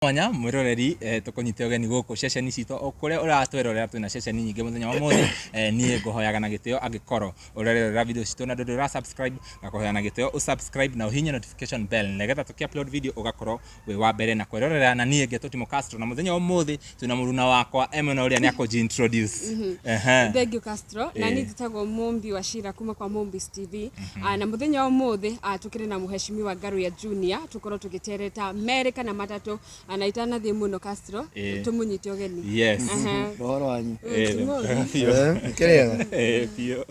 Mwanya mwiroreri, tukunyite ugeni guku ceceni citũ o kuria uratwirorera. Twina ceceni nyingĩ muthenya wa muthi. Niĩ ngũhoyaga na gĩtĩo, angĩkorwo ũrerorera video citũ na ndũrĩ ũra subscribe, ngakuhoya na gĩtĩo usubscribe na ũhinye notification bell nĩgetha tũkĩ upload video ũgakorwo wĩ wa mbere na kwĩrorera. Na niĩ ngetwo Timo Castro, na mũthenya wa ũmũthĩ twĩna mũruna wakwa Emma ũrĩa nĩ akũji introduce. Ehe. Thank you, Castro. Na niĩ njĩtagwo Mumbi wa Shira kuma kwa Mumbis TV. Na mũthenya wa ũmũthĩ tũkĩrĩ na mũheshimiwa Ngaruiya Junior, tũkorwo tũgĩtereta merĩ kana matatũ. Na itanathiĩ mũno, Castro, tũmũnyite ũgeni. Yes. Aha. Ũhoro wanyu? Timo. Biũ. Kĩrĩega. Biũ.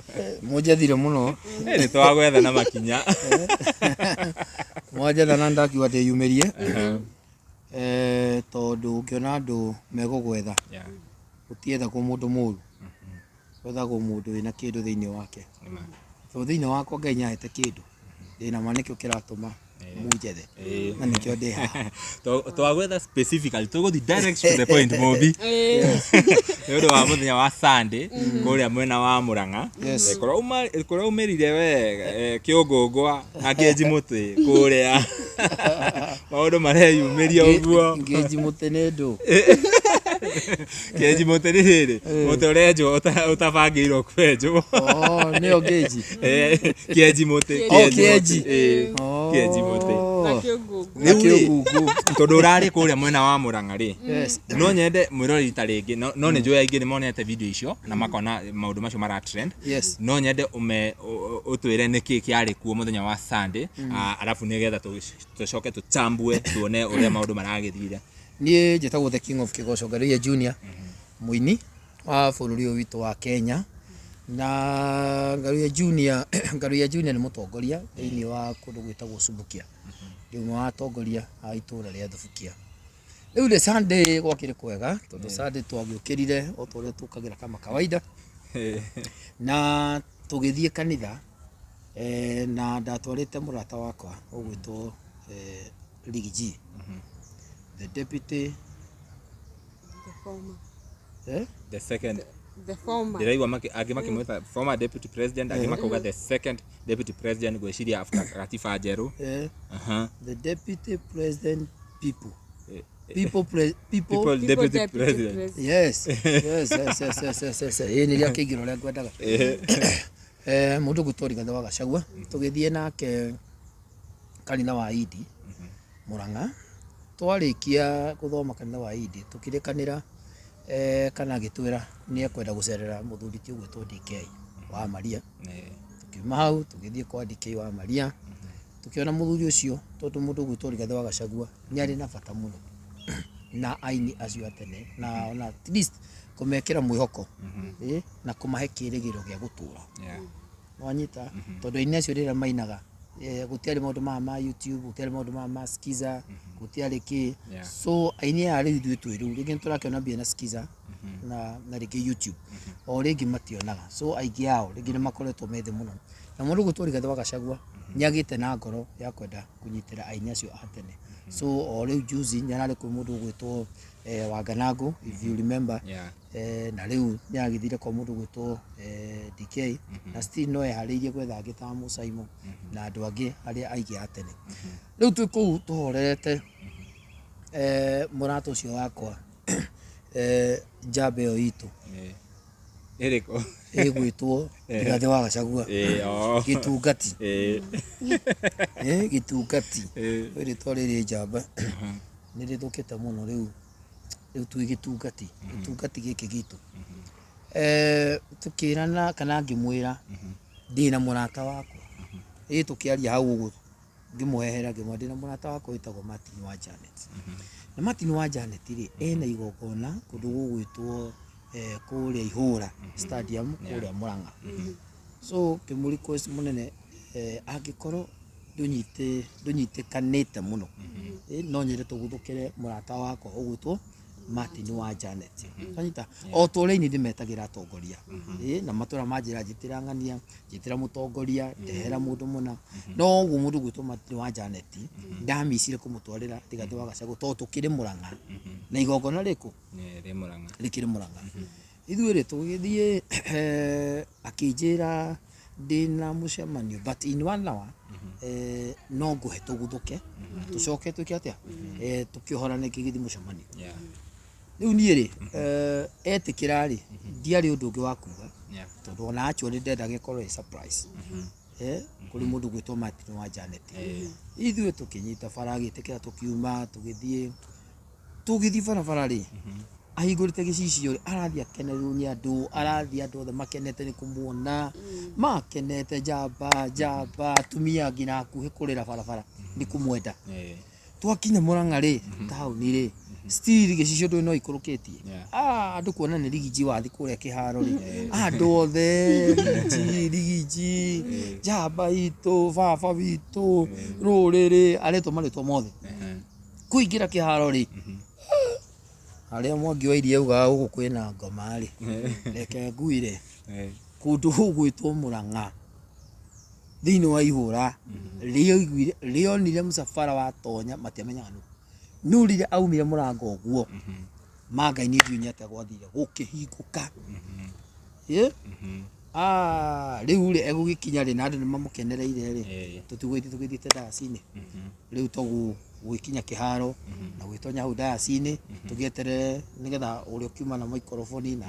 Mũnjethire mũno. Nĩ twagwetha na makinya. Mwanjetha na ndakiuga ndĩyumĩrie. Tondũ ũngĩona andũ megũgwetha, gũtiethagwo mũndũ mũru, gwethagwo mũndũ wĩna kĩndũ thĩinĩ wake. Nĩma. So thĩinĩ wakwa Ngai nĩahete kĩndũ ndĩna ma, nĩkĩo kĩratũma munjethe na nĩkĩo ndĩ haha. Twagwetha specifically, tũgũthiĩ direct to the point, Mũmbi, nĩ ũndũ wa mũthenya wa Sunday kũrĩa mwena wa Mũrang'a. Kũrĩa umĩrire we, kĩũngũngwa na kĩnji mũtĩ, kũrĩa maũndũ mareyumĩria ũguo. Ngĩnji mũtĩ nĩ ndũ? Kĩnji mũtĩ nĩ rĩrĩ mũtĩ ũrenjwo ũtabangĩirwo kwenjwo. Oh, nĩyo ngĩnji. Kĩenji mũtĩ. Oh, kĩenji kĩenji. mũtĩ. Kĩenji mũtĩ. Na kĩũngũngũ. Na Rĩu rĩ, kĩũngũngũ. tondũ ũrarĩ kũrĩa mwena wa Mũrang'a rĩ, no nyende mwĩroreri ta rĩngĩ, no nĩ njũĩ aingĩ nĩ monete video icio na makona maũndũ macio mara trend. No nyende ũme ũtwĩre nĩkĩ kĩarĩ kuo mũthenya wa Sunday, arabu nĩgetha tũcoke tũchambue tuone ũrĩa maũndũ maragĩthire. Niĩ njĩtagwo the King of Kĩgoco Ngaruiya Junior, mũini wa bũrũri ũyũ witũ wa Kenya. Na Ngaruiya Junior, Ngaruiya Junior nĩ mũtongoria thĩinĩ wa kũndũ gwĩtagwo Subukia, ndĩ ũmwe wa atongoria a itũra rĩa Thubukia. Rĩu rĩ, Sunday gwakĩrĩ kwega, tondũ Sunday twagĩũkĩrire o ta ũrĩa tũkagĩra kama kawaida na tũgĩthiĩ kanitha, na ndatwarĩte mũrata wakwa ũgwĩtwo Riggy G, the deputy The former. Eh? The second. The former. Ndĩraigua angĩ makĩmwĩta former deputy president, angĩ makauga the second deputy president, ngwĩciria after gatiba njerũ. The deputy president, people people people, people People deputy deputy president. President. Yes. Ĩ nĩrĩa kĩingĩra ũrĩa ngwendaga. Mũndũ gwĩtwo Rigathĩ wa Gachagua, tũgĩthiĩ nake kanitha wa Idi Mũrang'a. Twarĩkia gũthoma kanitha wa Idi, tũkĩrĩkanĩra, kana agĩtwĩra nĩ ekwenda gũcerera mũthuri ti ũgwĩtwo DK wa Maria. Tũkiuma hau tũgĩthiĩ kwa DK wa Maria, tũkĩona mũthuri ũcio, tondũ mũndũ ũgwĩtwo Rigathĩ wa Gachagua nĩ arĩ na bata mũno na aini acio a tene, na ona at least kũmekĩra mwĩhoko, na kũmahe kĩrĩgĩrĩro gĩa gũtũra. Wanyita? Tondũ aini acio rĩrĩa mainaga, gũtiarĩ maũndũ maya ma YouTube, gũtiarĩ maũndũ maya ma Skiza, gũtiarĩ kĩ. So aini aya rĩu ithuĩ twĩ rĩu rĩngĩ nĩtũrakĩona mbia na Skiza na rĩngĩ YouTube, o rĩngĩ mationaga. So aingĩ ao rĩngĩ nĩ makoretwo me thĩ mũno, na mũndũ ũgwĩtwo Rigathĩ wa Gachagua nĩ agĩte na ngoro ya kwenda kũnyitĩra aini acio a tene. So o rĩu juzi nĩ ararĩ kwĩ mũndũ ũgwĩtwo Wanganangũ, if you remember. Na rĩu nĩ agĩthire kwa mũndũ ũgwĩtwo DK, na still no eharĩirie gwetha angĩ ta Mũcaimo na andũ angĩ arĩa aingĩ a tene. Rĩu twĩ kũu tũhorerete, mũrata ũcio wakwa, njamba ĩyo itũ Ĩrĩkũ? Ĩgwĩtwo Rigathĩ wa Gachagua. Oh. Gĩtungati. Gĩtungati. Rĩtwa rĩrĩ njamba nĩ rĩthũkĩte mũno rĩu. Rĩu twĩ gĩtungati, gĩtungati gĩkĩ gitũ. Tũkĩrana kana ngĩmwĩra ndĩna mũrata wakwa, ĩ tũkĩaria hau ũguo, ngĩmũhehera, ngĩmwĩra ndĩna mũrata wakwa wĩtagwo Martin wa Janet, na Martin wa Janet rĩ, ena igongona kũndũ gũgwĩtwo kũrĩa Ihũra Stadium kũrĩa Mũrang'a. So ngĩmũ request mũnene, angĩkorwo ndũnyitĩkanĩte mũno, no nyende tũguthũkĩre mũrata wakwa ũgwĩtwo Martin wa Janet. Wanyita? O ta ũrĩa ini ndĩmetagĩra atongoria, na matũra manjĩra njĩtĩra ng'ania, njĩtĩra mũtongoria, ndehera mũndũ mũna, no ũguo mũndũ ũgwĩtwo Martin wa Janet ndamicire kũmũtwarĩra Rigathĩ wa Gachagua, tondũ tũkĩrĩ Mũrang'a na igongona rĩkũ? Rĩ Mũrang'a. Rĩkĩrĩ Mũrang'a. Ithuĩ rĩ, tũgĩthiĩ, akĩnjĩra Ndĩna mũcemanio, but in one hour no ngũhe tũguthũke, tũcoke twĩke atĩa, tũkĩohorane ngĩgĩthiĩ mũcemanio. Rĩu niĩ rĩ, etĩkĩra rĩ, ndiarĩ ũndũ ũngĩ wa kuga, tondũ ona actually ndendaga ĩkorwo ĩ surprise kũrĩ mũndũ gwĩtwo Martin wa Janet. Ithuĩ tũkĩnyita bara, agĩtĩkĩra, tũkiuma, tũgĩthiĩ barabara rĩ, ahingũrĩte gĩcicio rĩ, arathiĩ akenereirwo nĩ andũ, arathiĩ andũ othe makenete nĩ kũmuona, makenete, njamba njamba, atumia nginya hakuhĩ kũrĩra barabara nĩ kũmwenda. Twakinya Murang'a rĩ, taũni rĩ, still gĩcicio ndũĩ no ikũrũkĩtie. Ah, andũ kuona nĩ Rigiji wathi kũrĩa kĩharo rĩ, andũ othe Rigiji, Rigiji, njamba itũ, baba witũ, rũrĩrĩ, aretwo marĩtwa mothe. Kũingĩra kĩharo rĩ, harĩa Mwangi wa Iria augaga gũkũ kwĩna ngoma rĩ, reke nguire kũndũ gũgwĩtwo Murang'a thĩinĩ wa ihũra rĩoiguire rĩonire mũcabara watonya, matiamenyaga nũ nũ rĩrĩa aumire mũrango ũguo, ma Ngai niĩ ndiũĩ nĩ atĩa gwathire gũkĩhingũka. Ĩ? Ah, rĩu rĩ, egũgĩkinya rĩ, na andũ nĩ mamũkenereire rĩ, tũtigũgĩthiĩ tũgĩthiĩte ndaci-inĩ rĩu, to gũgĩkinya kĩharo na gwĩtonya hau ndaci-inĩ, tũgĩeterere nĩgetha ũrĩa ũkiuma na maikoroboni na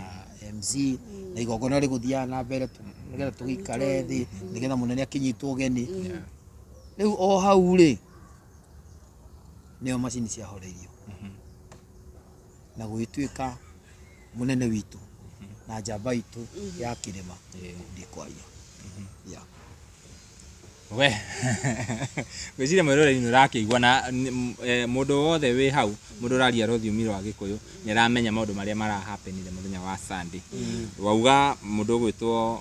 MC na igongona rĩgũthiaga na mbere, nĩgetha tũgĩikare thĩ nĩgetha mũnene akĩnyitwo ũgeni. Rĩu o hau rĩ, nĩyo macini ciahoreirio na gũgĩtuĩka mũnene witũ na njamba itũ ya kĩrĩma ndikwaria. Yeah. We ngwĩciria mwĩroreri nĩ ũrakĩigua na mũndũ wothe wĩ hau, mũndũ ũraria rũthiomi rwa Gĩkũyũ nĩ aramenya maũndũ marĩa marahapenire mũthenya wa Sunday. Wauga mũndũ ũgwĩtwo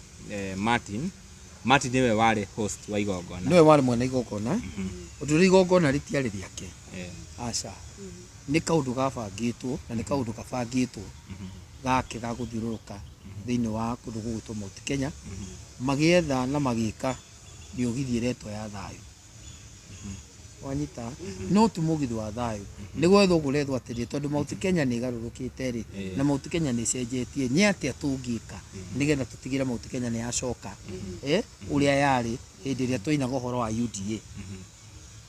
Martin, Martin nĩwe warĩ host wa igongona. Nĩwe warĩ mwene igongona. Ũndũ ũrĩa, igongona rĩtiarĩ rĩake. Aca, nĩ kaũndũ gabangĩtwo, na nĩ kaũndũ gabangĩtwo gake ga gũthiũrũrũka thĩinĩ wa kũndũ gũgwĩtwo Mount Kenya, magĩetha na magĩka mĩũgithi ĩretwo ya thayũ, wanyita? No ti mũgithi wa thayũ, nĩ gwethwo kũrethwo atĩrĩ, tondũ Mount Kenya nĩ ĩgarũrũkĩte rĩ, na Mount Kenya nĩ ĩcenjetie, nĩ atĩa tũngĩka nĩgetha tũtigĩre Mount Kenya nĩ yacoka ũrĩa yarĩ hĩndĩ ĩrĩa twainaga ũhoro wa UDA,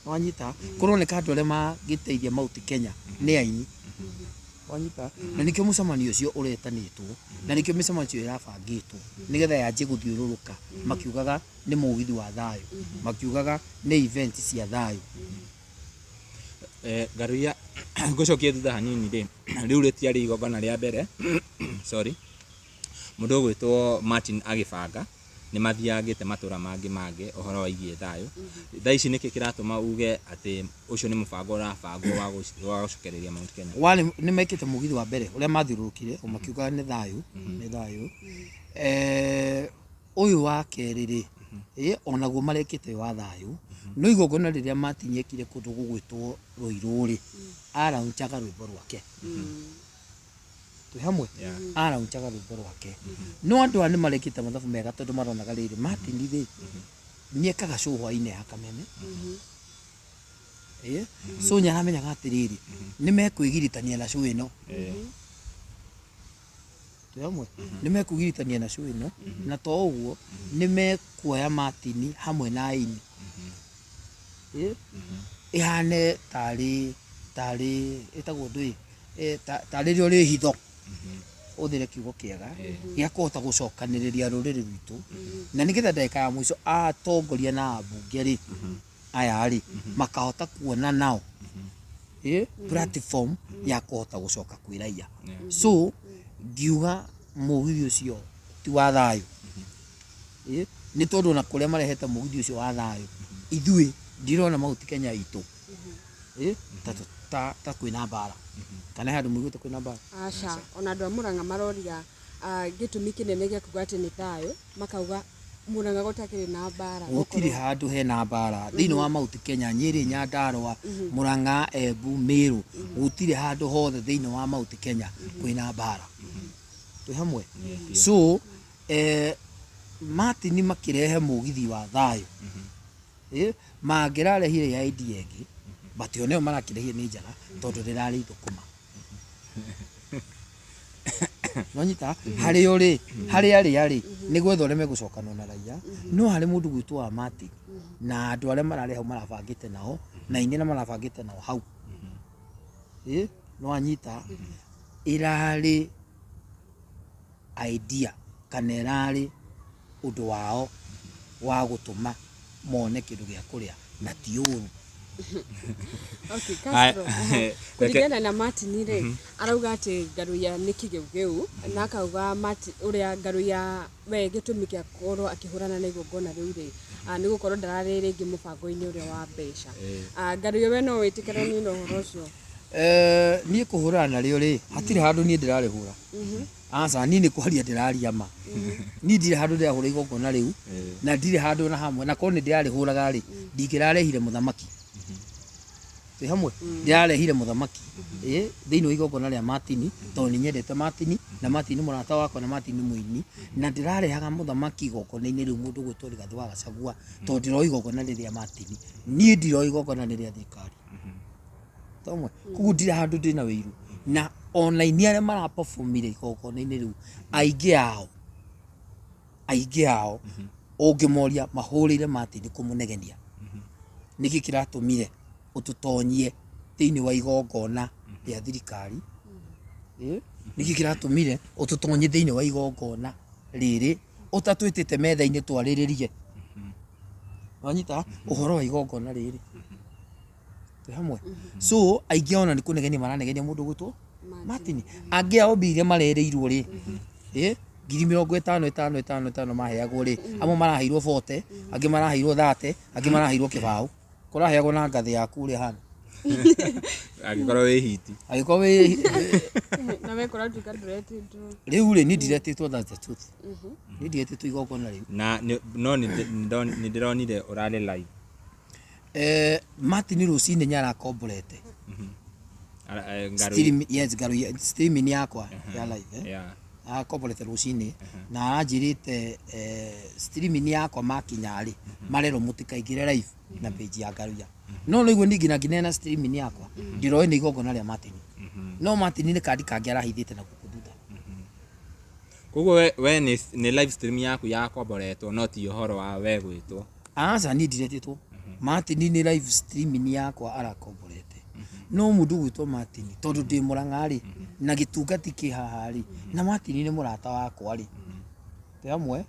wanyita? Kũroneka andũ arĩa mangĩteithia Mount Kenya nĩ aini, wanyita? Na nĩkĩo mũcemanio ũcio ũretanĩtwo, na nĩkĩo mĩcemanio ĩyo ĩrabangĩtwo nĩgetha yanjie gũthiũrũrũka makiugaga nĩ mũgithi wa thayũ, makiugaga nĩ event cia thayũ. Ngaruiya, ngũcokie thutha hanini rĩ, rĩu rĩtiarĩ igongona rĩa mbere, sorry, mũndũ ũgwĩtwo Martin agĩbanga nĩ mathiangĩte matũra mangĩ mangĩ ũhoro wĩgiĩ thayũ. Thaa ici nĩkĩ kĩratũma uge atĩ ũcio nĩ mũbango ũrabangwo wa gũcokereria Mount Kenya? Warĩ nĩ mekĩte mũgithi wa mbere ũrĩa mathiũrũrũkire o makiugaga nĩ thayũ, nĩ thayũ. Ũyũ wa kerĩ rĩ, onaguo marekĩte wa thayũ, no igongona rĩrĩa Martin ekire kũndũ gũgwĩtwo Ruiru rĩ, araunchaga rwĩmbo rwake. Twĩ hamwe? Araunchaga rwĩmbo rwake, no andũ aya nĩ marekĩte mathabu mega, tondũ maronaga rĩrĩ, Martin rĩ, nĩ ekaga show hwainĩ ya Kameme. So nĩ aramenyaga atĩrĩrĩ, nĩ mekwĩgiritania na show ĩno. Twĩ hamwe? Nĩ mekwĩgiritania na show ĩno, na to ũguo, nĩ mekuoya Martin hamwe na aini, ĩhane tarĩ ĩtagwo ndũĩ, tarĩ rĩo rĩ hitho, hũthĩre kiugo kĩega, gĩa kũhota gũcokanĩrĩria rũrĩrĩ rwitũ, na nĩgetha ndagĩka ya mũico atongoria na ambunge rĩ, aya rĩ, makahota kuona nao platform ya kũhota gũcoka kwĩ raia. So ngiuga mũgithi ũcio ti wa thayũ, nĩ tondũ ona kũrĩa marehete mũgithi ũcio wa thayũ, ithuĩ ndirona Mount Kenya itũ ta kwĩna mbara, kana he handũ mũiguĩte kwĩna mbara? Aca, ona andũ a Murang'a maroria gĩtũmi kĩnene gĩa kuga atĩ nĩ thayũ, makauga Murang'a gũtakĩrĩ na mbara. Gũtirĩ handũ hena mbara thĩinĩ wa Mount Kenya, Nyĩrĩ, Nyandarũa, Murang'a, Embu, Meru, gũtirĩ handũ hothe thĩinĩ wa Mount Kenya kwĩna mbara. Twĩ hamwe? So Martin makĩrehe mũgithi wa thayũ, mangĩrarehire ya idea ĩngĩ, but o nĩyo marakĩrehire nĩ njega, tondũ rĩrarĩ ithũkũma, nonyita harĩ ũrĩ harĩ arĩa rĩ Nĩ gwetha ũrĩa megũcokanwo na raia, no harĩ mũndũ gwĩtwo wa Martin na andũ arĩa mararĩ hau marabangĩte nao na aini arĩa marabangĩte nao hau. Ĩ no anyita ĩrarĩ idea kana ĩrarĩ ũndũ wao wa gũtũma mone kĩndũ gĩa kũrĩa na ti ũru. Okay, Castro. Kũringana na Martin rĩ, arauga atĩ Ngaruiya nĩ kĩgeugeu na akauga Martin ũrĩa Ngaruiya we gĩtũmi gĩa gũkorwo akĩhũrana na igongona rĩu rĩ, nĩ gũkorwo ndararĩ rĩngĩ mũbango-inĩ ũrĩa wa mbeca. Ngaruiya, we no wĩtĩkĩranie na ũhoro ũcio? Niĩ kũhũrana narĩo rĩ, hatirĩ handũ niĩ ndĩrarĩhũra. Aca, niĩ nĩ kwaria ndĩraria ma. Niĩ ndirĩ handũ ndĩrahũra igongona rĩu na ndirĩ handũ na hamwe, na korwo nĩ ndĩrarĩhũraga rĩ, ndingĩrarehire mũthamaki. Twĩ hamwe, ndĩrarehire mũthamaki ĩ thĩinĩ wa igongona rĩa Martin tondũ nĩ nyendete Martin na Martin nĩ mũrata wakwa na Martin nĩ mũini, na ndĩrarehaga mũthamaki igongona-inĩ rĩu mũndũ gwĩtwo Rigathĩ wa Gachagua tondũ ndĩroĩ igongona nĩ rĩa Martin, niĩ ndiroĩ igongona nĩ rĩa thirikari. Tomwe koguo ndirĩ handũ ndĩna wĩiru na ona aini arĩa maraperformire igongona-inĩ rĩu, aingĩ ao ũngĩmoria mahũrĩire Martin kũmũnegenia nĩkĩ kĩratũmire ũtũtonyie thĩinĩ wa igongona rĩa thirikari. Nĩkĩ kĩratũmire ũtũtonyie thĩinĩ wa igongona rĩrĩ ũtatwĩtĩte metha-inĩ twarĩrĩrie, wanyita ũhoro wa igongona rĩrĩ? Twĩ hamwe. So aingĩ ona nĩ kũnegenia maranegenia mũndũ gwĩtwo Martin. Angĩ ao mbia iria marerĩirwo rĩ, ngiri 50 5 5 5 maheagwo rĩ, amwe maraheirwo 40, angĩ maraheirwo 30, angĩ maraheirwo kĩbaũ. Kũraheagwo na ngathĩ yaku ũrĩa hana. Angĩkorwo wĩ hiti. Angĩkorwo wĩ Na we kũratuĩka ndũretĩtwo. Rĩu rĩ, niĩ ndiretĩtwo, that's the truth. Niĩ ndiretĩtwo igongona rĩu. Na no nĩ ndĩronire ũrarĩ live. Martin rũcinĩ nĩ arakomborete. Ngaruiya. Stream, yes, Ngaruiya streaming yakwa ya live. Arakomborete rũcinĩ na aranjĩrĩte streaming yakwa makinya rĩ, marerwo mũtikaingĩre live na page ya Ngaruiya, no nĩguo ningĩ na nginya streaming yakwa ndiroĩ nĩ igongona rĩa Martin, no Martin nĩ kandi kangĩ arahithĩte na gũkũ thutha. Koguo we nĩ live stream yaku yakomboretwo, no ti ũhoro wa we gwĩtwo? Aca, niĩ ndiretĩtwo. Martin nĩ live streaming yakwa arakomborete, no mũndũ gwĩtwo Martin, tondũ ndĩ Mũrang'a rĩ na gĩtungati kĩ haha rĩ, na Martin nĩ mũrata wakwa rĩ, twĩ hamwe.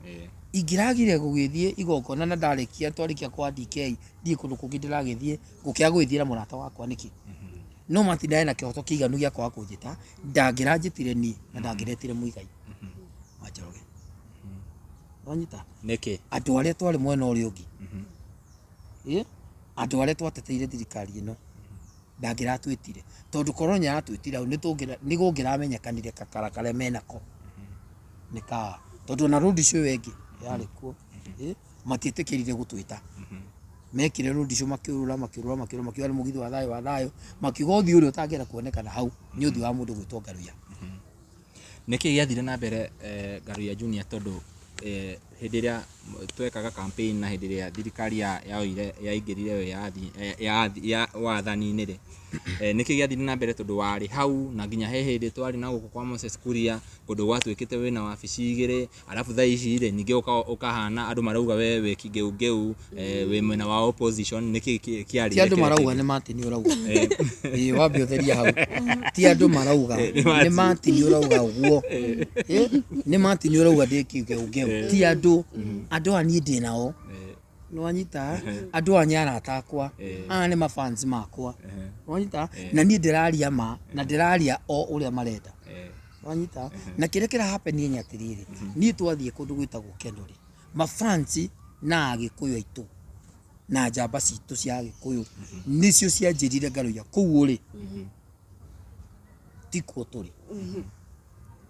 Ingĩragire gũgĩthiĩ igongona na ndarĩkia twarĩkia kwa DK thiĩ kũndũ kũngĩ, ndĩragĩthiĩ gũkĩaga gũgĩthiĩra mũrata wakwa nĩkĩ? No Martin ndarĩ na kĩhoto kĩiganu gĩa kwaga kũnjĩta, ndangĩranjĩtire niĩ na ndangĩretire Mũigai wa Njoroge, wanyita? Nĩkĩ? Andũ arĩa twarĩ mwena ũrĩa ũngĩ, andũ arĩa twateteire thirikari ĩno, ndangĩratwĩtire, tondũ korwo nĩ aratwĩtire hau nĩ gũngĩramenyekanire kakara karĩa menako nĩ ka, tondũ ona road show ĩyo ĩngĩ yarĩ kuo, matiĩtĩkĩrire gũtwĩta. Mekire road show, makĩũrũra makĩũrũra makĩũrũra, makiuga nĩ mũgithi wa thayũ wa thayũ, makiuga ũthiũ ũrĩa ũtangĩenda kuonekana hau nĩ ũthiũ wa mũndũ gwĩtwo Ngaruiya. Nĩkĩ gĩathire na mbere, Ngaruiya Junior? Tondũ hĩndĩ ĩrĩa twekaga campaign na hĩndĩ ĩrĩa thirikari yaoire yaingĩrire wĩyathi ya wathani-inĩ rĩ, nĩkĩ gĩathire na mbere? Tondũ warĩ hau na nginya he hĩndĩ twarĩ na gũkũ kwa Moses Kuria, kũndũ gwatuĩkĩte wĩna wabici igĩrĩ, arabu thaa ici rĩ, ningĩ ũkahana andũ marauga we wĩ kĩngĩungĩu, wĩ mwena wa opposition. Nĩkĩ kĩarire? Ti andũ kĩrĩa marauga. kĩngĩ? Nĩ Martin ũrauga. Ĩĩ, wambe ũtherie hau, ti andũ marauga. Nĩ Nĩ Martin. Martin ũrauga ũguo. Nĩ Martin ũrauga ndĩ kĩngĩungĩu, ti andũ. Andũ aya niĩ ndĩ nao. Nĩwanyita? Andũ aya nĩ arata akwa, aya nĩ mafans makwa, nĩwanyita? Na niĩ ndĩraria ma na ndĩraria o ũrĩa marenda, wanyita? Na kĩrĩa kĩra happen nĩ atĩrĩrĩ, niĩ twathiĩ kũndũ gwĩtagwo Kenori, mafans na Agĩkũyũ aitũ na njamba citũ cia Agĩkũyũ nĩcio cianjĩrire, "Ngaruiya, kũu ũrĩ tikuo tũrĩ."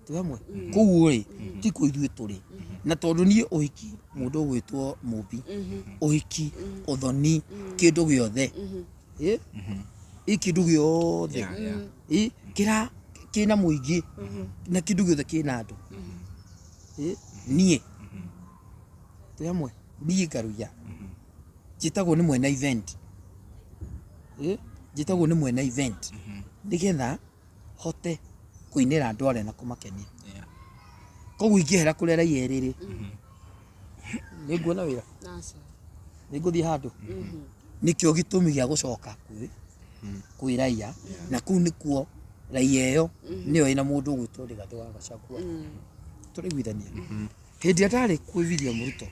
Twĩ hamwe? Kũu ũrĩ tikuo ithuĩ tũrĩ. Na tondũ niĩ ũhiki, mũndũ ũgwĩtwo Mũmbi, ũhiki, ũthoni, kĩndũ gĩothe, ĩ kĩndũ gĩothe ĩ kĩra kĩna mũingĩ na kĩndũ gĩothe kĩna andũ, niĩ twĩ hamwe. Niĩ Ngaruiya njĩtagwo nĩ mwene event, njĩtagwo nĩ mwene event nĩgetha hote kũinĩra andũ arĩa na kũmakenia. Koguo ingĩehera kũrĩa raia erĩ rĩ. Nĩ nguona wĩra? Aca. Nĩ ngũthiĩ handũ? Nĩkĩo gĩtũmi gĩa gũcoka kwĩ raia, na kũu nĩkuo raia ĩyo nĩyo ĩna mũndũ ũgwĩtwo Rigathĩ wa Gachagua. Tũraiguithania? Hĩndĩ ĩrĩa ndarĩ kwĩ William Ruto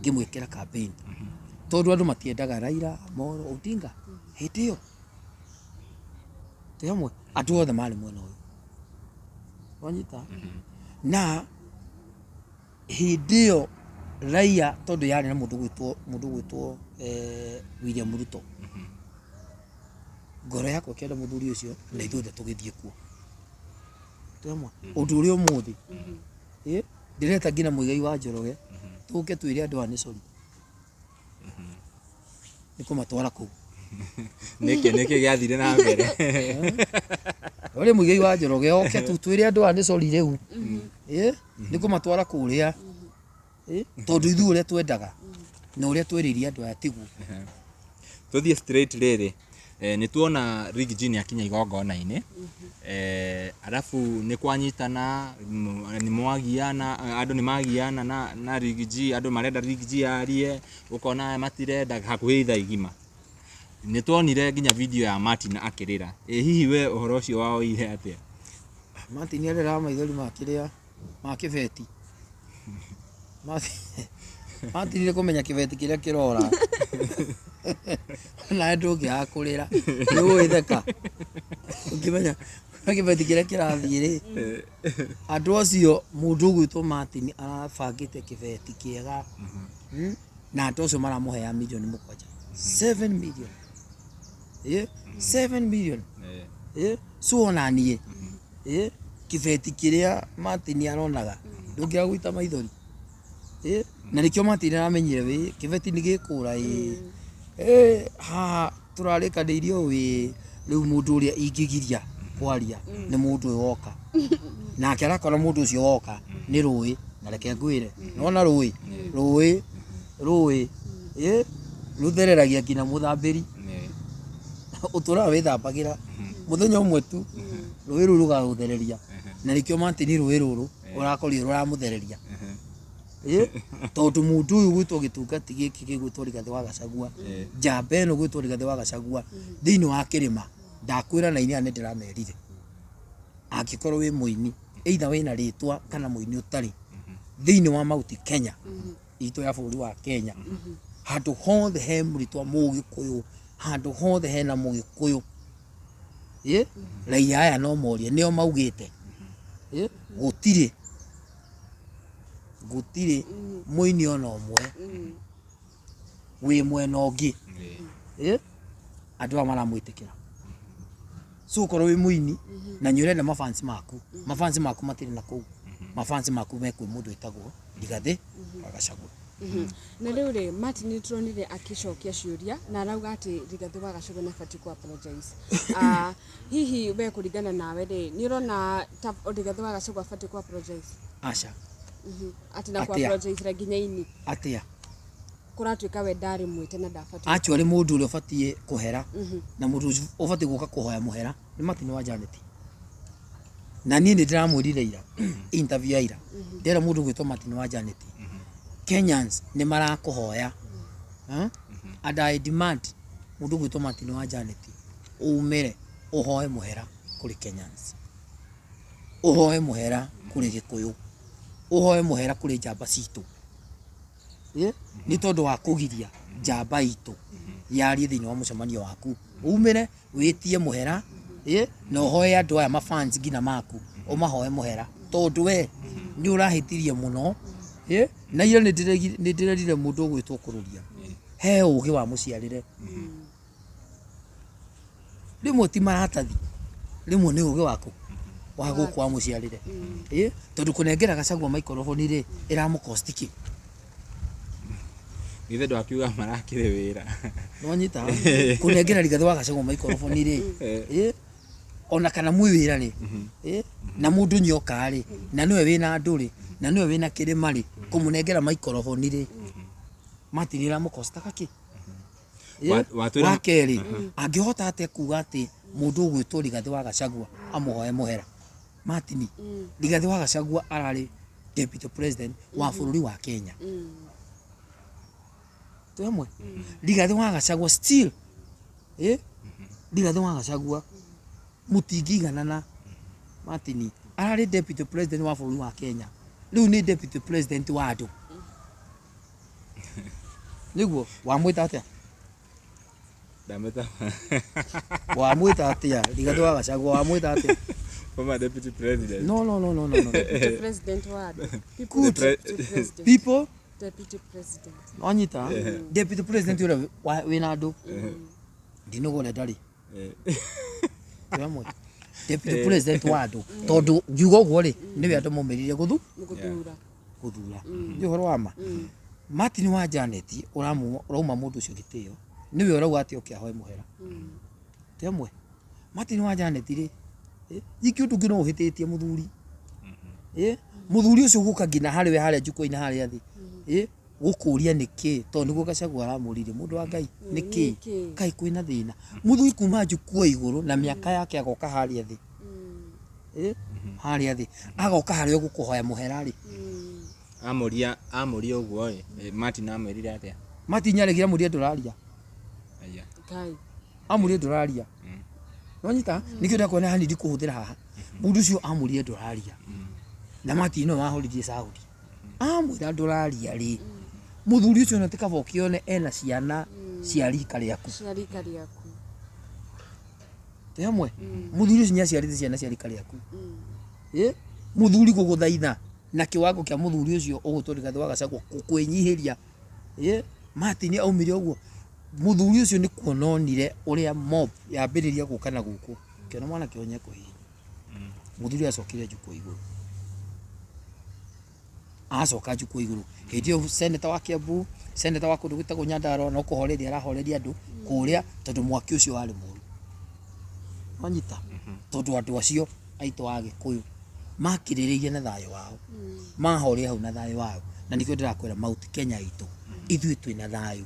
ngĩmwĩkĩra campaign, tondũ andũ matiendaga Raila Amolo Odinga hĩndĩ ĩyo, twĩ hamwe, andũ othe marĩ mwena ũyũ, wanyita? Na hĩndĩ ĩyo raia tondũ yarĩ na mũndũ ũgwĩtwo William Ruto, ngoro yakwa ĩkĩenda mũthuri ũcio, na ithuothe tũgĩthiĩ kuo, twĩ hamwe. Ũndũ ũrĩa ũmũthĩ ndĩreta nginya Mũigai wa Njoroge tũke twĩre andũ aya nĩ sorry nĩ kũmatwara kũu. Nĩkĩ gĩathire na mbere? Ũrĩ Mũigai wa Njoroge oke tu twĩre andũ aya nĩ sorry rĩu nĩ kũmatwara kũrĩa, tondũ ithuĩ ũrĩa twendaga na ũrĩa twerĩire andũ aya tiguo. Tũthiĩ straight rĩrĩ, nĩ tuona Riggy G nĩ akinya igongona-inĩ, arabu nĩ kwanyitana, nĩ mwagiana, andũ nĩ magiana na Riggy G, andũ marenda Riggy G arie, ũkona aya matirenda hakuhĩ ithaa igima. Nĩ tuonire nginya video ya Martin akĩrĩra. Ĩ hihi we ũhoro ũcio waoire atĩa? Martin arĩraga maithori ma kĩrĩa ma kĩbeti. Martin nĩ kũmenya kĩbeti kĩrĩa kĩrora nawe ndũngĩaga kũrĩra, nĩ ũgũgĩtheka ũkĩmenya kĩbeti kĩrĩa kĩrathiĩ rĩ. Andũ acio, mũndũ ũgwĩtwo Martin arabangĩte kĩbeti kĩega, Na andũ acio maramũhea mirioni 7, 7 million, 7 million. So ona niĩ kĩbeti kĩrĩa Martin aronaga ndũngĩaga gũita maithori. Na nĩkĩo Martin aramenyire wĩ kĩbeti nĩ gĩkũra ĩ. Haha tũrarĩkanĩirie ũũ ĩ, rĩu mũndũ ũrĩa ingĩgiria kwaria nĩ mũndũ ũyũ woka, nake arakora mũndũ ũcio woka nĩ rũĩ. Na reke ngwĩre, nona rũĩ rũĩ rũthereragia nginya mũthambĩri ũtũraga wĩthambagĩra mũthenya ũmwe tu, rũĩ rũu rũgagũthereria. Na nĩkĩo Martin rũĩ rũrũ ũrakorire rũramũthereria, tondũ mũndũ ũyũ gwĩtwo gĩtungati gĩkĩ gĩgwĩtwo Rigathĩ wa Gachagua, njamba ĩno gwĩtwo Rigathĩ wa Gachagua thĩinĩ wa kĩrĩma, ndakwĩra na inia nĩ ndĩramerire, angĩkorwo wĩ mũini, either wĩna rĩtwa kana mũini ũtarĩ, thĩinĩ wa Mount Kenya itũ ya bũrũri wa Kenya, handũ hothe he mũrĩtwa mũgĩkũyũ, handũ hothe hena mũgĩkũyũ, raia aya no morie, nĩo maugĩte gũtirĩ mũini ona ũmwe wĩ mwena ũngĩ andũ aya maramwĩtĩkĩra. So ũkorwo wĩ mũini na nĩ ũrenda mafans maku, mafans maku matirĩ na kũu, mafans maku me kwĩ mũndũ wĩtagwo Rigathĩ wa Gachagua. Na rĩu rĩ, Martin nĩ tũronire akĩcokia ciũria na arauga atĩ Rigathĩ wa Gachagua nĩ abatiĩ ku apologize. Hihi we kũringana nawe rĩ, nĩ ũrona ta Rigathĩ wa Gachagua abatiĩ ku apologize? Aca. Atĩ na ku Atĩa? apologize nginya ini Atĩa? Kũratuĩka we ndarĩ mwĩte na ndabatiĩ. Actually, mũndũ ũrĩa ũbatiĩ kũhera na mũndũ ũcio ũbatiĩ gũka kũhoya mũhera nĩ Martin wa Janet. Na niĩ nĩ ndĩramwĩrire ira interview ya ira, ndĩra mũndũ ũgwĩtwo Martin wa Janet, Kenyans nĩ marakũhoya. Huh? And I demand mũndũ ũgwĩtwo Martin wa Janet umĩre ũhoe mũhera kũrĩ Kenyans, ũhoe mũhera kũrĩ Gĩkũyũ, ũhoe mũhera kũrĩ njamba citũ. Nĩ tondũ wa kũgiria njamba itũ yarie thĩinĩ wa mũcemanio waku. Umĩre wĩtie mũhera, na ũhoe andũ aya mafans nginya maku, ũmahoe mũhera tondũ we nĩ ũrahĩtirie mũno. Na ira nĩ ndĩrerire mũndũ ũgwĩtwo kũrũria he ũgĩ wa mũciarĩre, rĩmwe ti maratathi, rĩmwe nĩ ũgĩ waku wa gũkũ wa mũciarĩre. Tondũ kũnengera Gachagua microphone rĩ, ĩramũcost kĩ? Githĩ ndwakiuga marakĩrĩ wĩra? Nĩwanyita? Kũnengera Rigathĩ wa Gachagua microphone rĩ, ona kana mwĩ wĩra rĩ, na mũndũ nĩoka rĩ, na nĩwe wĩna andũ rĩ, na nĩwe wĩna kĩrĩma rĩ, kũmũnengera microphone rĩ, Martin ĩramũcostaga kĩ? Watwĩra- Wa kerĩ, angĩhota atĩa kuga atĩ mũndũ ũgwĩtwo Rigathĩ wa Gachagua amũhoe mũhera? Martin, Rigathĩ wa Gachagua ararĩ Deputy President wa bũrũri wa Kenya. Twĩ hamwe. Rigathĩ wa Gachagua still, Rigathĩ wa Gachagua mũtingĩiganana. Martin ararĩ Deputy President wa bũrũri wa Kenya, rĩu nĩ Deputy President wa andũ. Nĩguo wamwĩta atĩa? Ndamwĩta Wamwĩta atĩa Rigathĩ wa Gachagua? Wamwĩta atĩa? Former deputy president. No, no, no, no, no, no. Deputy President wa andũ. People. Good. Deputy President. People. Deputy President. Wanyita Deputy President ũrĩa wĩna andũ ndinũgũre ndarĩ. Twĩ hamwe. Deputy President wa andũ, tondũ ngiuga ũguo rĩ, nĩwe andũ maumĩrire gũthu Nĩ gũthura. Gũthura nĩ ũhoro wa ma. Martin wa Janet ũrauma mũndũ ũcio gĩtĩo, nĩwe ũrauga atĩ oke ahoe mũhera. Twĩ hamwe. Martin wa Janet rĩ, ingĩ ũndũ ũngĩ no ũhĩtĩtie mũthuri, mũthuri ũcio gũka nginya harĩ we harĩa njukwa-inĩ harĩa thĩ, gũkũria nĩkĩ, tondũ nĩguo Gachagua aramũririe, mũndũ wa Ngai, nĩkĩ? Nĩkĩ? Kaĩ kwĩna thĩna? Mũthuri kuma njukwa igũrũ na mĩaka yake agoka harĩa thĩ, harĩa thĩ agoka harĩa gũkũhoya mũhera rĩ. Amũria ũguo ĩ, Martin amwĩrire atĩa? Martin aregire amũrie ndũraria. Aya. Ngai. Amũrie ndũraria. Nonyita nikio ndakuona hani ndikũhũthĩra haha. Mũndũ ũcio amũrie ndũraria, na Martin no wahoririe Saudi amwĩra ndũraria rĩ, mũthuri ũcio ona ti kaba ũkĩone ena ciana cia rika rĩaku. Cia rika rĩaku. Twĩ hamwe. Mũthuri ũcio nĩaciarĩte ciana cia rika rĩaku. Mũthuri gũgũthaitha na kĩwango kĩa mũthuri ũcio ũgũtwo Rigathĩ wa Gachagua kwĩnyihĩria, Martin aumire ũguo. Mũthuri ũcio nĩ kuona onire ũrĩa mob yambĩrĩria gũka na gũkũ, kĩona mwanake ũyũ nĩekũhihinya. Mũthuri acokire njukwa igũrũ, acoka njukwa igũrũ hĩndĩ ĩyo seneta wa Kiambu, seneta wa kũndũ gwĩtagwo Nyandarua, no kũhoreria arahoreria andũ kũrĩa, tondũ mwaki ũcio warĩ mũru. Wanyita, tondũ andũ acio aitũ a Gĩkũyũ makirĩrĩirie na thayũ wao, mahoreire hau na thayũ wao, na nĩkĩo ndĩrakwĩra Mount Kenya itũ ithuĩ twĩna thayũ.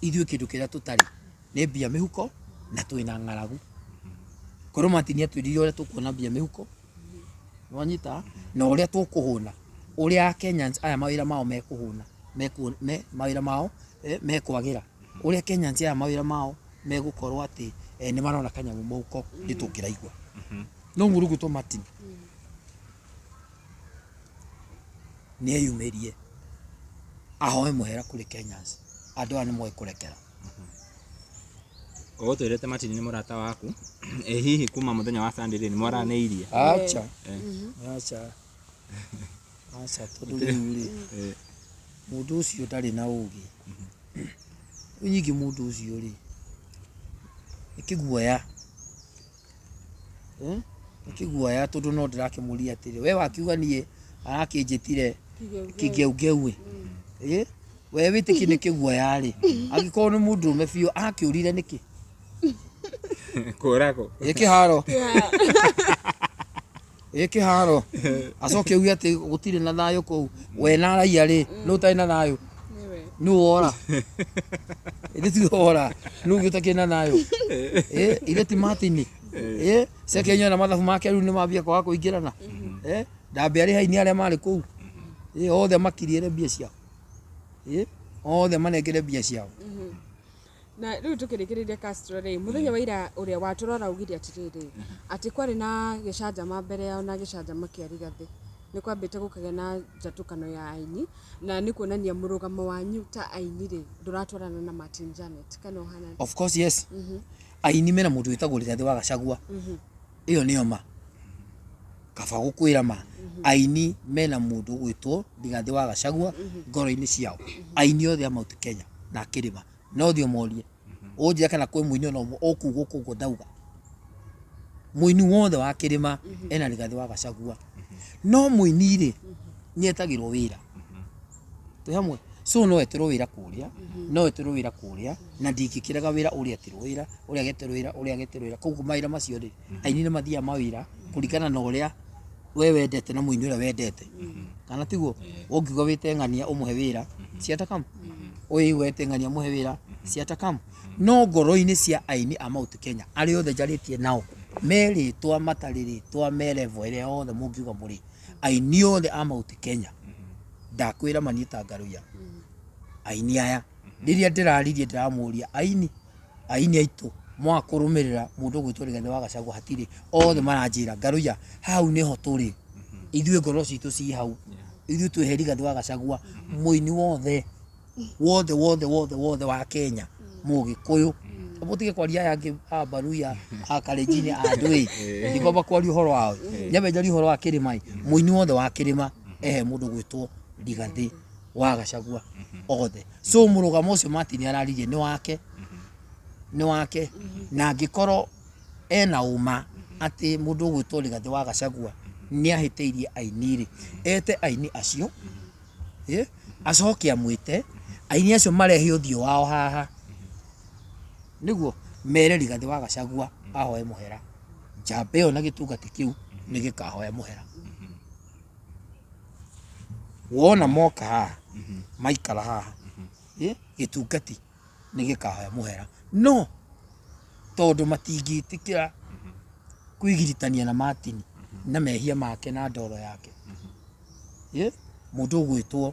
Ithuĩ kĩndũ kĩrĩa tũtarĩ nĩ mbia mĩhuko na twĩna ng'aragu. Korwo Martin atwĩrire ũrĩa tũkuona mbia mĩhuko, wanyita, na ũrĩa tũkũhũna, ũrĩa Kenyans aya mawĩra mao mekũhũna, mawĩra mao mekwagĩra, ũrĩa Kenyans aya mawĩra mao megũkorwo atĩ nĩ marona kanyamũ mũhuko, nĩ tũngĩraigua. No mũndũ ũgwĩtwo Martin nĩ eyumĩrie ahoe mũhera kũrĩ Kenyans, andũ aya nĩ moĩ kũrekera. Ũgũtwĩrĩte Martin nĩ mũrata waku. Ĩ hihi kuma mũthenya wa Sunday rĩ, nĩ mwaranĩirie? Acha, acha, acha, tondũ rĩu rĩ, mũndũ ũcio ndarĩ na ũgĩ. Rĩu nyingĩ mũndũ ũcio rĩ nĩ kĩguoya, nĩ kĩguoya, tondũ no ndĩrakĩmũria atĩrĩ, we wakiuga niĩ arakĩnjĩtire kĩgeugeu ĩ, we wĩtĩkie nĩ kĩguoya rĩ, angĩkorwo nĩ mũndũrũme biũ akĩũrire nĩkĩ? Kũragwo. Ĩ kĩharo, ĩ kĩharo, acoke auge atĩ gũtirĩ na thayũ kũu, we na raia rĩ, nũ ũtarĩ na thayũ? Nĩwe. Nũ wora? Ithe ti wora, nũ ũngĩ ũtakĩrĩ na thayũ? Ĩ ithe ti Martin? Ĩ ceke nyona mathabu make rĩu nĩ mambia kwaga kũingĩrana. Ĩ ndambe arĩ haini arĩa marĩ kũu, ĩ othe makiriĩre mbia ciao, ĩ othe manengere mbia ciao. Na rĩu tũkĩrĩkĩrĩria, Castro rĩ, mũthenya wa ira ũrĩa watũrora augire atĩrĩrĩ, atĩ kwarĩ na gĩcanjama mbere yao na gĩcanjama kĩa Rigathĩ nĩ kwambĩte gũkagĩa na njatũkano ya aini, na nĩ kuonania mũrũgamo wanyu ta aini rĩ ndũratwarana na Martin Janet kana ũhana? Of course yes, aini mena mũndũ wĩtagwo Rigathĩ wa Gachagua, ĩyo nĩyo ma kaba gũkwĩra ma. Aini mena mũndũ gwĩtwo Rigathĩ wa Gachagua ngoro-inĩ ciao, aini othe a Mount Kenya na kĩrĩma. No thiĩ ũmorie, ũnjĩre kana kwĩ mũini ona ũmwe ũkuga ũguo ndauga. Mũini wothe wa kĩrĩma ena Rigathĩ wa Gachagua, no mũini rĩ nĩ etagĩrwo wĩra. Twĩ hamwe. So no eterwo wĩra kũrĩa, no eterwo wĩra kũrĩa, na ndingĩkĩrega wĩra ũrĩa eterwo wĩra, ũrĩa ageterwo wĩra, ũrĩa ageterwo wĩra. Koguo mawĩra macio rĩ, aini nĩ mathiaga mawĩra kũringana na ũrĩa we wendete na mũini ũrĩa wendete, kana tiguo? Ũngiuga wĩte ng'ania ũmũhe wĩra, ciatakamu ũyũ wete ng'ania ũmũhe wĩra, ciatakamu. No ngoro-inĩ cia aini a Mount Kenya arĩa othe njarĩtie nao, me rĩtwa matarĩ rĩtwa, me level ĩrĩa yothe mũngiuga mũrĩ. Aini othe a Mount Kenya ndakwĩra maniĩ ta Ngaruiya, aini aya rĩrĩa ndĩraririe ndĩramũria aini aini aitũ mwaga kũrũmĩrĩra mũndũ ũgwĩtwo Rigathĩ wa Gachagua hatirĩ, othe maranjĩra Ngaruiya hau nĩho tũrĩ, ithuĩ ngoro citũ ci hau, ithuĩ twĩhe Rigathĩ wa Gachagua, mũini wothe wothe wothe wothe wothe wa Kenya, mũgĩkũyũ, mũtige kwaria aya angĩ a Baruya a Kalenjin a andũ ĩ, ndikwamba kwaria ũhoro wao, nyambe njarie ũhoro wa kĩrĩma ĩ, mũini wothe wa kĩrĩma ehe mũndũ ũgwĩtwo Rigathĩ wa Gachagua othe. So mũrũgamo ũcio Martin araririe nĩ wake, nĩ wake, na angĩkorwo ena ũma atĩ mũndũ ũgwĩtwo Rigathĩ wa Gachagua nĩ ahĩtĩirie aini rĩ, ete aini acio, acoke amwĩte aini acio marehe ũthiũ wao haha nĩguo mere Rigathĩ wa Gachagua ahoe mũhera, njamba ĩyo na gĩtungati kĩu nĩ gĩkahoya mũhera. Wona moka haha maikara haha, gĩtungati nĩ gĩkahoya mũhera, no tondũ matingĩtĩkĩra kwĩgiritania na Martin na mehia make na ndoro yake, mũndũ ũgwĩtwo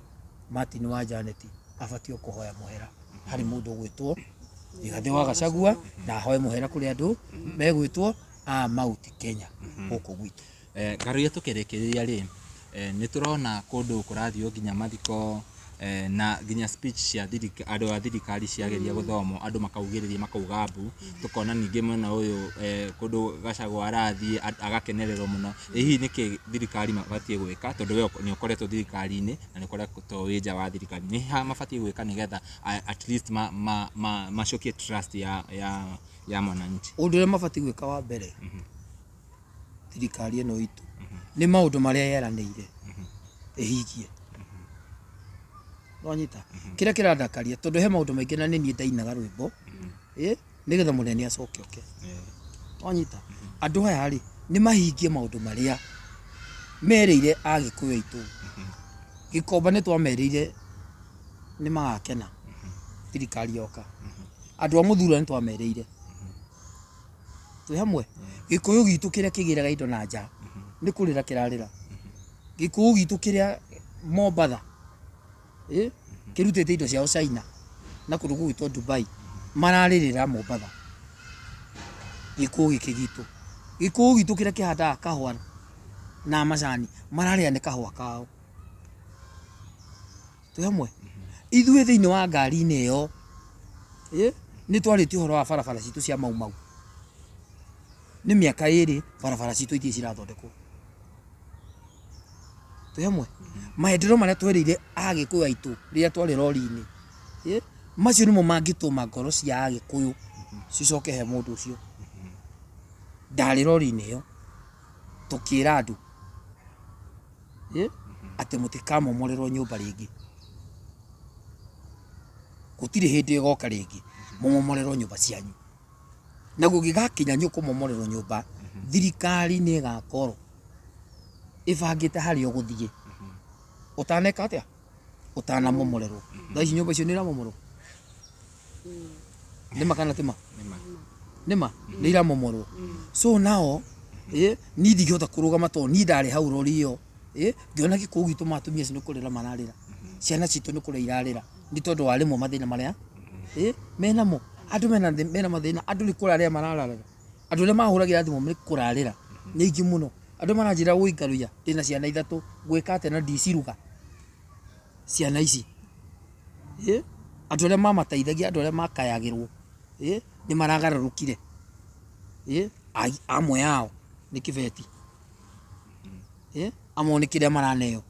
Martin wa Janet abatiĩ kũhoya mũhera harĩ mũndũ ũgwĩtwo Rigathĩ wa Gachagua na ahoe mũhera kũrĩ andũ megwĩtwo a Mount Kenya gũkũ gwitũ. Ngaruiya tũkĩrĩkĩrĩria rĩ, nĩ tũrona kũndũ kũrathiĩ nginya mathiko, na nginya speech cia andũ a thirikari ciageria gũthomwo, andũ makaugĩrĩria makauga mbu, tũkona ningĩ mwena ũyũ kũndũ Gachagua arathiĩ agakenererwo mũno. Ĩ hihi nĩkĩ thirikari mabatiĩ gwĩka, tondũ we nĩ ũkoretwo thirikari-inĩ na nĩ ũkoretwo wĩ nja wa thirikari, nĩ ha mabatiĩ gwĩka nĩgetha at least macokie trust ya mwananchi? Ũndũ ũrĩa mabatiĩ gwĩka wa mbere thirikari ĩno itũ nĩ maũndũ marĩa yeranĩire ĩhingie. Nĩwanyita? Kĩrĩa kĩrandakaria tondũ he maũndũ maingĩ na nĩ niĩ ndainaga rwĩmbo nĩgetha mũnene acoke oke. Nĩwanyita? Andũ aya rĩ nĩ mahingie maũndũ marĩa merĩire Agĩkũyũ aitũ. Gĩkomba nĩ twamerĩire nĩ magakena thirikari yoka. Andũ a Mũthura nĩ twamerĩire twĩ hamwe. Gĩkũyũ gitũ kĩrĩa kĩgĩraga indo na nja nĩ kũrĩra kĩrarĩra. Gĩkũyũ gitũ kĩrĩa Mombatha kĩrutĩte indo ciao China na kũndũ gũgwĩtwo Dubai mararĩrĩra Mombatha. Gĩkũyũ gĩkĩ gitũ, gĩkũyũ gitũ kĩrĩa kĩhandaga kahũa na macani mararĩra nĩ kahũa kao. Twĩ hamwe. Ithuĩ thĩinĩ wa ngari-inĩ ĩyo nĩ twarĩtie ũhoro wa barabara citũ cia Mau Mau. Nĩ mĩaka ĩrĩ barabara citũ itirĩ cirathondekwo. Twĩ hamwe. Maendeleo marĩa twerĩire Agĩkũyũ aitũ rĩrĩa twarĩ rori-inĩ, macio nĩmo mangĩtũma ngoro cia Agĩkũyũ cicoke he mũndũ ũcio. Ndarĩ rori-inĩ ĩyo tũkĩra andũ atĩ mũtikamomorerwo nyũmba rĩngĩ, gũtirĩ hĩndĩ ĩgoka rĩngĩ mũmomorerwo nyũmba cianyu, na gũgĩgakinya nĩ ũkũmomorerwo nyũmba, thirikari nĩ ĩgakorwo ĩbangĩte harĩa ũgũthiĩ ũtaneka atĩa, ũtanamomorerwo. Thaa ici nyũmba icio nĩ iramomorwo, nĩma kana tima? Nĩma nĩ iramomorwo. So nao niĩ ndingĩhota kũrũgama tondũ niĩ ndarĩ hau rori ĩyo, ngĩona gĩkũyũ gitũ ma atumia acio nĩ kũrĩra mararĩra, ciana citũ nĩ kũrĩra irarĩra nĩ tondũ wa rĩmwe mathĩna marĩa menamo. Andũ mena mathĩna, andũ nĩ kũrarĩra marararĩra, andũ arĩa mahũragĩra thimũ nĩ kũrarĩra nĩ aingĩ mũno. Andũ maranjĩra wũi Ngaruiya ndĩna ciana ithatũ ngwĩka atĩa na ndiciruga ciana ici. Andũ arĩa mamateithagia, andũ arĩa makayagĩrwo nĩ maragarũrũkire, amwe ao nĩ kĩbeti, amwe nĩ kĩrĩa maraneo,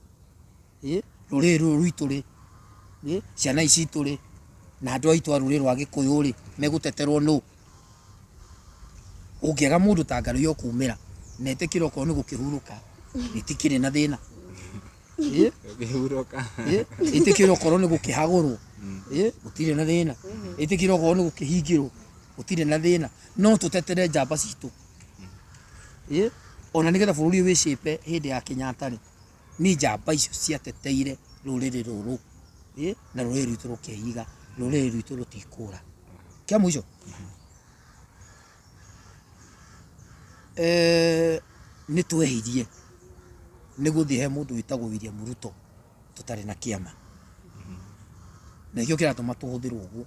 rũrĩrĩ rũrũ rwitũ rĩ, ciana ici citũ rĩ, na andũ aitũ a rũrĩrĩ rwa Gĩkũyũ rĩ, megũteterwo nũ? Ũngĩaga mũndũ ta Ngaruiya ũkumĩra na etĩkĩre okorwo nĩ gũkĩhurũka, gĩtikĩrĩ na thĩna. Gũkĩhurũka. Ĩtĩkĩre okorwo nĩ gũkĩhagũrwo, gũtirĩ na thĩna. Ĩtĩkĩre okorwo nĩ gũkĩhingĩrwo, gũtirĩ na thĩna. No tũtetere njamba citũ. Ona nĩgetha bũrũri ũyũ wĩcĩpe hĩndĩ ya Kenyatta rĩ, nĩ njamba icio ciateteire rũrĩrĩ rũrũ, na rũrĩrĩ rwitũ rũkeiga, rũrĩrĩ rwitũ rũtikũra. Kĩa mũico, nĩ twehirie Nĩ gũthiĩ he mũndũ wĩtagwo William Ruto tũtarĩ na kĩama. Na nĩkĩo kĩratũma tũhũthĩrwo ũguo,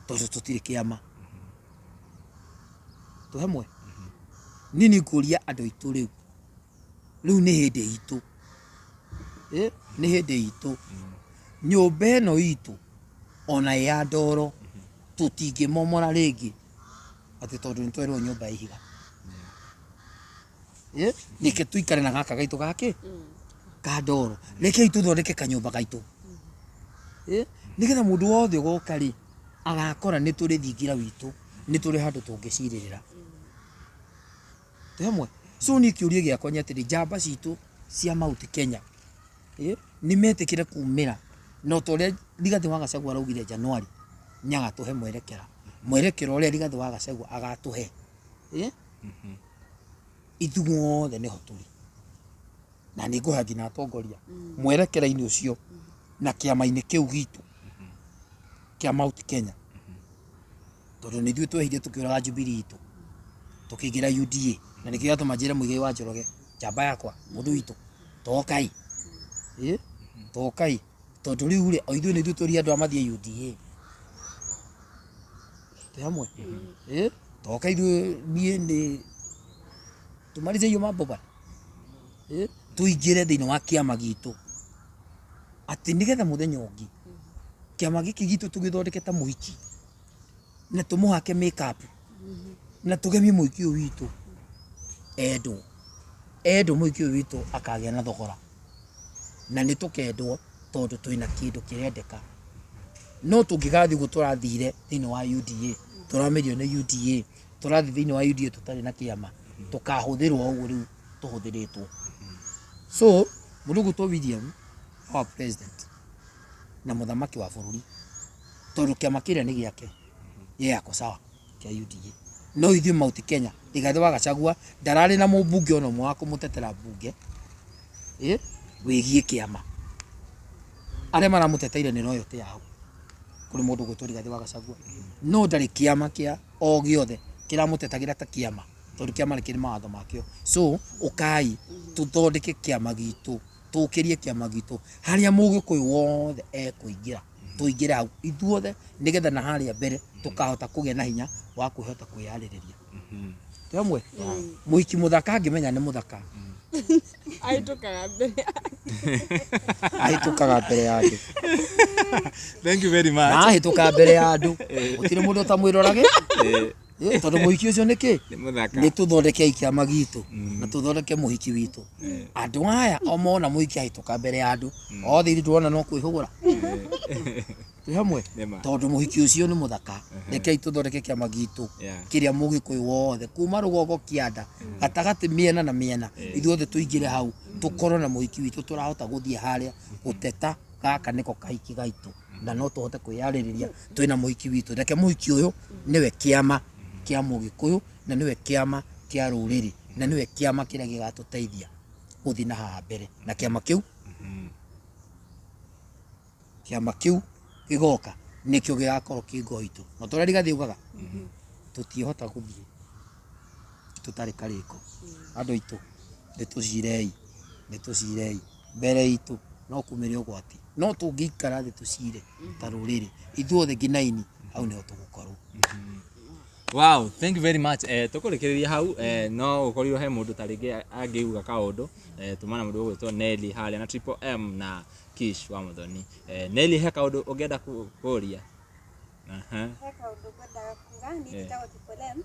tondũ tũtirĩ kĩama. Twĩ hamwe? Niĩ nĩ ngũria andũ aitũ rĩu, rĩu nĩ hĩndĩ itũ, nĩ hĩndĩ itũ. Nyũmba ĩno itũ ona ĩ ya ndoro tũtingĩmomora rĩngĩ atĩ tondũ nĩ twerwo nyũmba ya ihiga. Reke tũikare na gaka gaitũ gakĩ ka ndoro, rekei tũthondeke kanyũmba gaitũ, nĩgetha mũndũ wothe ũgoka rĩ agakora nĩ tũrĩ thingira witũ, nĩ tũrĩ handũ tũngĩcirĩrĩra. Twĩ hamwe? So niĩ kĩũria gĩakwa nĩ atĩrĩ, njamba citũ cia Mount Kenya nĩ metĩkĩre kumĩra na ta ũrĩa Rigathĩ wa Gachagua araugire January nĩ agatũhe mwerekera, mwerekera ũrĩa Rigathĩ wa Gachagua agatũhe, ithuothe nĩho tũrĩ, na nĩ ngũhe nginya atongoria mwerekera-inĩ ũcio na kĩama-inĩ kĩu gitũ kĩa Mount Kenya, tondũ nĩ ithuĩ twehirie tũkĩũraga Jubilee itũ tũkĩingĩra UDA, na nĩkĩo gĩatũma njĩre Muigai wa Njoroge, njamba yakwa, mũndũ witũ, tokai, tokai, tondũ rĩu rĩ o ithuĩ nĩ ithuĩ tũrĩ andũ a mathiĩ UDA. Twĩ hamwe? Toka ithuĩ, niĩ nĩ tumalize hiyo mambo bana, tũingĩre thĩinĩ wa kĩama gitũ, atĩ nĩgetha mũthenya ũngĩ kĩama gĩkĩ gitũ tũgĩthondeke ta mũhiki, na tũmũhake make up, na tũgemie mũhiki ũyũ witũ endwo, endwo mũhiki ũyũ witũ akagĩa na thogora, na nĩ tũkendwo tondũ twĩna kĩndũ kĩrendeka. No tũngĩgathiĩ ũguo tũrathire thĩinĩ wa UDA, tũramerio nĩ UDA, tũrathiĩ thĩinĩ wa UDA tũtarĩ na kĩama, tũkahũthĩrwo ũguo rĩu tũhũthĩrĩtwo. So mũndũ ũgwĩtwo William, our president na mũthamaki wa bũrũri, tondũ kĩama kĩrĩa nĩ gĩake, ye ako sawa kĩa UDA, no ithuĩ Mount Kenya, Rigathĩ wa Gachagua ndararĩ na mũmbunge ona ũmwe wa kũmũtetera mbunge wĩgiĩ kĩama. Arĩa maramũteteire nĩ loyalty yao kũrĩ mũndũ ũgwĩtwo Rigathĩ wa Gachagua, no ndarĩ kĩama kĩa o gĩothe kĩramũtetagĩra ta kĩama, tondũ kĩama nĩ kĩrĩ mawatho makĩo. So ũkai tũthondeke kĩama gitũ, tũkĩrie kĩama gitũ harĩa mũgĩkũyũ wothe ekũingĩra, tũingĩre hau ithuothe, nĩgetha na harĩa mbere tũkahota kũgĩa na hinya wa kwĩhota kwĩyarĩrĩria. Twĩ hamwe? Mũhiki mũthaka angĩmenya nĩ mũthaka, ahĩtũkaga mbere, ahĩtũkaga mbere ya andũ. Thank you very much. Na ahĩtũka mbere ya andũ gũtirĩ mũndũ ũtamwĩrorage, tondũ mũhiki ũcio nĩ kĩ? Nĩ mũthaka. Nĩ tũthondekei kĩama gitũ na tũthondeke mũhiki witũ. Andũ aya o mona mũhiki ahĩtũka mbere ya andũ othe, ithuĩ tuona no kwĩhũgũra. Twĩ hamwe? Nĩma. Tondũ mũhiki ũcio nĩ mũthaka, rekei tũthondeke kĩama gitũ kĩrĩa mũgĩkũyũ wothe kuma rũgongo kĩanda gatagatĩ mĩena na mĩena, ithuothe tũingĩre hau, tũkorwo na mũhiki witũ tũrahota gũthiĩ harĩa gũteta gaka nĩko kahiki gaitũ, na no tũhote kwĩyarĩrĩria twĩna mũhiki witũ. Reke mũhiki ũyũ nĩwe kĩama kĩa mũgĩkũyũ, na nĩwe kĩama kĩa rũrĩrĩ, na nĩwe kĩama kĩrĩa gĩgatũteithia gũthiĩ na haha mbere, na kĩama kĩu, kĩama kĩu gĩgoka nĩkĩo gĩgakorwo kĩ ngo itũ. Na ta ũrĩa Rigathĩ augaga, tũtiĩhota gũthiĩ tũtarĩ karĩko. Andũ aitũ, nĩ tũcirei, nĩ tũcirei mbere itũ no kumĩre ũgwati, no tũngĩikara thĩ tũcire ta rũrĩrĩ ithuothe nginaini, hau nĩho tũgũkorwo. Wow, thank you very much. Tũkũrĩkĩrĩria hau, no ũkorirwo he mũndũ ta rĩngĩ angĩuga kaũndũ, tũmana mũndũ ũgwĩtwo Nelly harĩa na Triple M na Kish wa Muthoni. Nelly, he kaũndũ ũngĩenda kũria? Aha. He kaũndũ ngwendaga kuga, niĩ njĩtagwo Triple M.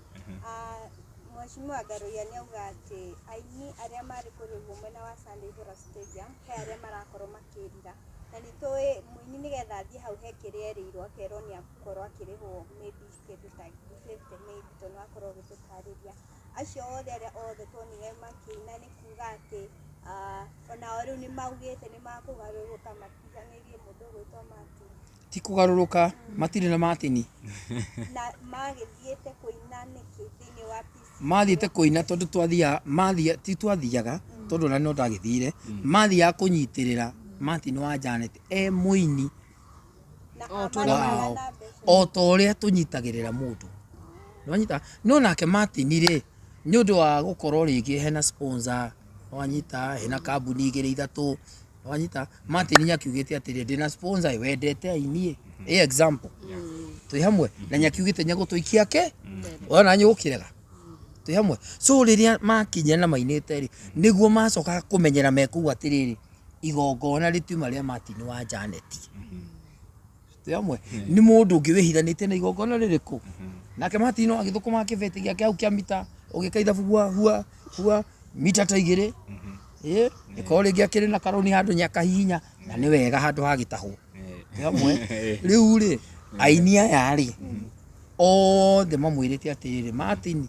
Mheshimiwa Ngaruiya nĩ auga atĩ aini arĩa marĩ kũrĩa ũguo mwena wa Sunday Hura Stadium he arĩa marakorwo makĩrira, na nĩ tũĩ mũini nĩgetha athiĩ hau he kĩrĩa erĩirwo, akerwo nĩ agũkorwo akĩrĩhwo maybe kĩndũ ta 50 maybe, tondũ no akorwo agĩtũtarĩria acio othe arĩa othe tuonire makĩina nĩ kuga atĩ onao rĩu nĩ maugĩte nĩ makũgarũrũka matiganĩrie mũndũ ũgwĩtwo Martin. Ti kũgarũrũka, matirĩ na Martin. Na magĩthiĩte kũina nĩkĩ thĩinĩ wa PC? Mathiĩte kũina tondũ twathiaga, mathia ti twathiaga, tondũ ona no ndagĩthire, mathiaga kũnyitĩrĩra Martin wa Janet e mũini Na O ta amarĩhaga wao na mbeca. O ta ũrĩa tũnyitagĩrĩra mũndũ nĩwanyita, no nake Martin rĩ, nĩ ũndũ wa gũkorwo rĩngĩ hena sponsor Wanyita hena kambuni igĩrĩ ithatũ. Wanyita Martin nĩakiugĩte atĩrĩ, ndĩna sponsor ĩ, wendete aini ĩ, example twĩ hamwe na nĩakiugĩte nĩegũtũikia ke ona nyũkĩrega twĩ hamwe. So rĩrĩa makinyire na mainĩte rĩ, nĩguo macokaga kũmenyera me kũu atĩrĩrĩ, igongona rĩtiuma rĩa Martin wa Janet. Twĩ hamwe nĩ mũndũ ũngĩ wĩhithanĩtie na igongona rĩrĩkũ, nake Martin no agĩthũkũma kĩbeti gĩake hau kĩa mita, ũgĩka ithabu hua hua hua mita ta igĩrĩ, ĩ ĩkorwo rĩngĩ akĩrĩ na karoni handũ nyakahihinya na nĩ wega handũ hagĩtahwo. Twĩ hamwe. Rĩu rĩ, aini aya rĩ othe mamwĩrĩte atĩrĩrĩ, Martin,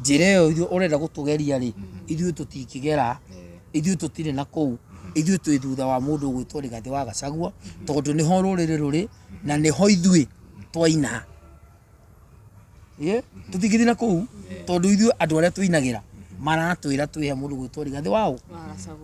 njĩra ĩyo ithuĩ ũrenda gũtũgeria rĩ, ithuĩ tũtingĩgera, ithuĩ tũtirĩ na kũu, ithuĩ twĩ thutha wa mũndũ ũgwĩtwo Rigathĩ wa Gachagua, tondũ nĩho rũrĩrĩ rũrĩ na nĩho ithuĩ twaina. Ĩ tũtingĩthiĩ na kũu tondũ ithuĩ andũ arĩa tũinagĩra maratwĩra twĩhe mũndũ ũgwĩtwo Rigathĩ waũ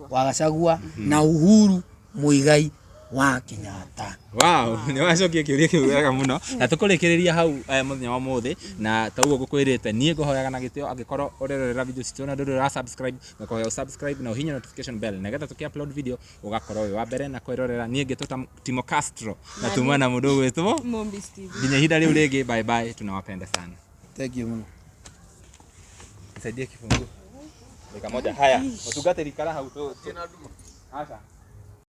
wa Gachagua na Uhuru Muigai wa Kenyatta. Wow, nĩ wacokia kĩũria kĩu wega mũno na tũkũrĩkĩrĩria hau mũthenya wa ũmũthĩ, na ta ũguo ngũkwĩrĩte niĩ ngũhoyaga na gĩtĩo, angĩkorwo ũrerorera video citũ na ndũrĩ ũra subscribe, ngakũhoya ũ subscribe na ũhihinye notification bell nĩgetha tũkĩ upload video ũgakorwo wĩ wa mbere na kwĩrorera. Niĩ ngĩtwo ta Timo Castro na tuma na mũndũ ũgwĩtwo Mombis TV. Nginya ihinda rĩu rĩngĩ, bye bye, tunawapenda sana. Thank you mũno. Nisaidie kifunguo dakika moja. Haya, mũtungatĩri, ikara hau tu. Aca.